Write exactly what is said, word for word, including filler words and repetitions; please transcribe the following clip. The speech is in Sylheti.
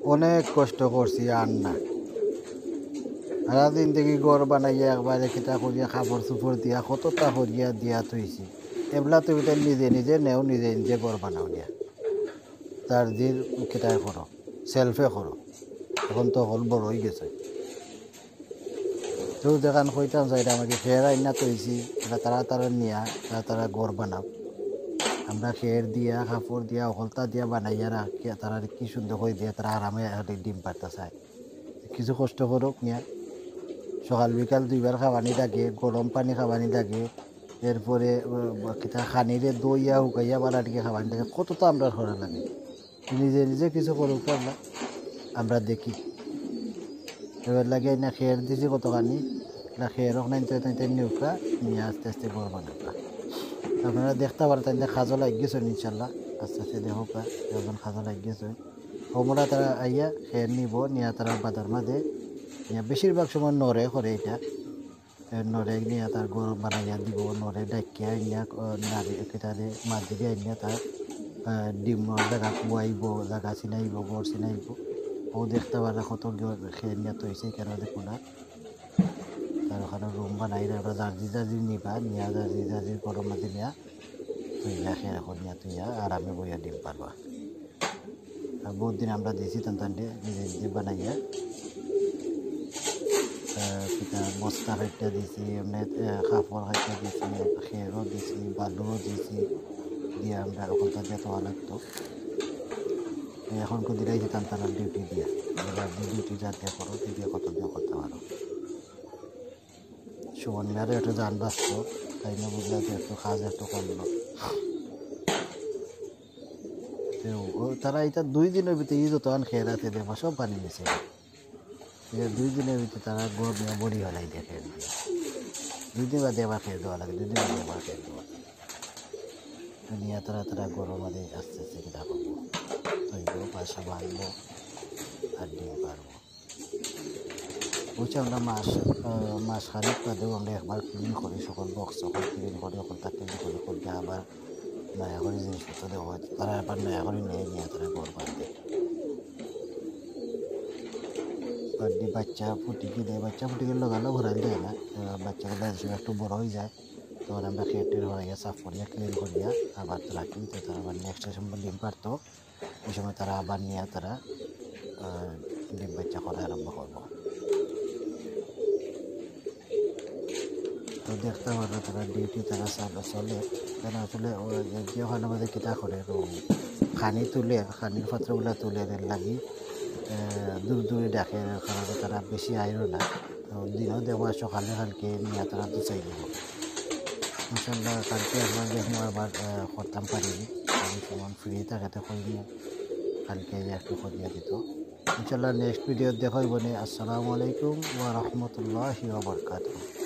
অনেক কষ্ট করছি, আর না। সারা জিন্দেগি ঘর বানাইয়া একবারে কিতা করিয়া কাপড় চুপড় দিয়া কততা করিয়া দিয়া থইছি। এবলা তো ইতা নিজে নিজে নেও, নিজে নিজে ঘর বানাও দিয়া। তার দিন কিতায় করো, সেলফে করো। এখন তো হকল বড় অইগেছে। তো যেখান কইতাম চাইরাম আর কি, খের আইনা থইছি, এটা তারা তারা নিয়া, তারা তারা ঘর বানাও। আমরা খের দিয়া, কাপড় দিয়া, হকলতা দিয়া বানাইয়া রাখি, তারা কি সুন্দর করি দিয়া, তারা আরামে একটা ডিম পারতা চায়। কিছু কষ্ট করুক নিয়া, সকাল বিকাল দুইবার খাওয়ানি লাগে, গরম পানি খাওয়ানি লাগে, এরপরে, ও, কিতা খানিরে দইয়া হুকাইয়া বালা টিকে খাওয়ানি লাগে, কততা আমরা করা লাগে। নিজে নিজে কিছু করুক পারলা, আমরা দেখি। এবার লাগে না খের দিছি কতখানি, না খের ওখানে নিতে নিতে নিউকা নিয়ে আস্তে আস্তে ঘর বানাবা। আপনারা দেখতা পারতা, তাইন কাজও লাগি গেছইন ইনশাল্লাহ, আস্তে আস্তে দেখউক্কা, এখন কাজও লাগি গেছইন। হমরা তারা আইয়া খের নিব, নিয়া তারা বাদার মাঝে, নিয়া বেশিরভাগ সময় নরে করে এটা। এ, নরে নিয়া তার ঘর বানাইয়া দিব, নরে ডাকিয়া আনিয়া, ও, নারি, কিতারে মাদি দিয়া আনিয়া তার, আহ, ডিম জাগা কুয়াইব, জাগা চিনাইব, ঘর চিনাইব। ও দেখতা পাররা কত ঘর খের নিয়া থইছে, কেন দেখো না। তার ওখানে রুম বানাইরা, ওরা যার যে যার যে নিবা, নিয়া যার যে যার যে ঘরর মাঝে নিয়া থইয়া খের এখন নিয়া থইয়া আরামে বইয়া ডিম পারবা। আর বহুত দিন আমরা দিছি তান তানরে নিজে নিজে বানাইয়া। আহ, কিতা বস্তা কাটিয়া দিছি, এমনি, আহ, কাপড় কাটিয়া দিছি, খেরও দিছি, বালুও দিছি, দিয়া আমরা ওখানটা যেতে লাগতো। এখন কো দিলাই যে তান তানর ডিউটি দিয়া, এবার যে ডিউটি যাতে করো, ডিউটি কত দিন করতে পারো। সুমন মিয়ারও একটু জান বাঁচতো, তাই না বুঝলে যে একটু কাজ একটু করলো। তো ও তারা এটা দুই দিনর ভিতরে ই যতখান খের আছে দেখবা সব পানি নিছে। এই দুই দিনর ভিতরে তারা ঘর নিয়া বড়ি হলাই দেখে। দুই দিন বাদে আবার খের দেওয়া লাগে, দুই দিন বাদে আবার খের দেওয়া লাগে। তো নিয়া তারা তারা ঘরর মাঝে আস্তে আস্তে কিতা করবো, তৈব, বাসা বাঁধবো আর ডিম পারবো। বুঝছি, আমরা মাস, আহ, মাস খানিক বাদেও আমরা একবার ক্লিন করি, সকল বক্স সকল ক্লিন করি, সকলটা ক্লিন করি, করি আবার নয়া করি জিনিসপত্র দেওয়া হয়। তারা আবার নয়া করি নিয়ে নিয়ে তারা ঘর বাঁধে। বার্থডে বাচ্চা ফুটি গেলে, বাচ্চা ফুটি গেলে লগালগ ঘুরাইল দেয় না। আহ, বাচ্চাগুলো একটু বড় হয়ে যায়, তখন আমরা খেয়ে টের হয়ে সাফ করিয়া ক্লিন করিয়া আবার তো রাখি, তো তারা আবার নেক্সট সময় ডিম পারতো। ওই সময় তারা আবার নিয়ে তারা, আহ, ডিম বাচ্চা করা আরম্ভ করবো। তো দেখতে পারো তারা ডিউটি তারা চালু চলে। কেন আসলে ওই যে ওখানে মধ্যে কিতা করে, ও খানি তুলে, খানির পাত্রগুলা তুলে এর লাগি, আহ, দূর দূরে ডাকে, কারণ তারা বেশি আইরও না। তো দিনও দেখবো সকালে কালকে নিয়ে তারা তো চাই দিব। ইনশাল্লাহ কালকে একবার দেখবো আবার, আহ, করতাম পারিনি। আমি সমান ফ্রি থাকাতে কইনি, কালকে একটু করিয়া দিত। ইনশাল্লাহ নেক্সট ভিডিও দেখা হইব নে। আসসালামু আলাইকুম ওয়া রাহমাতুল্লাহি ওয়া বারাকাতুহু।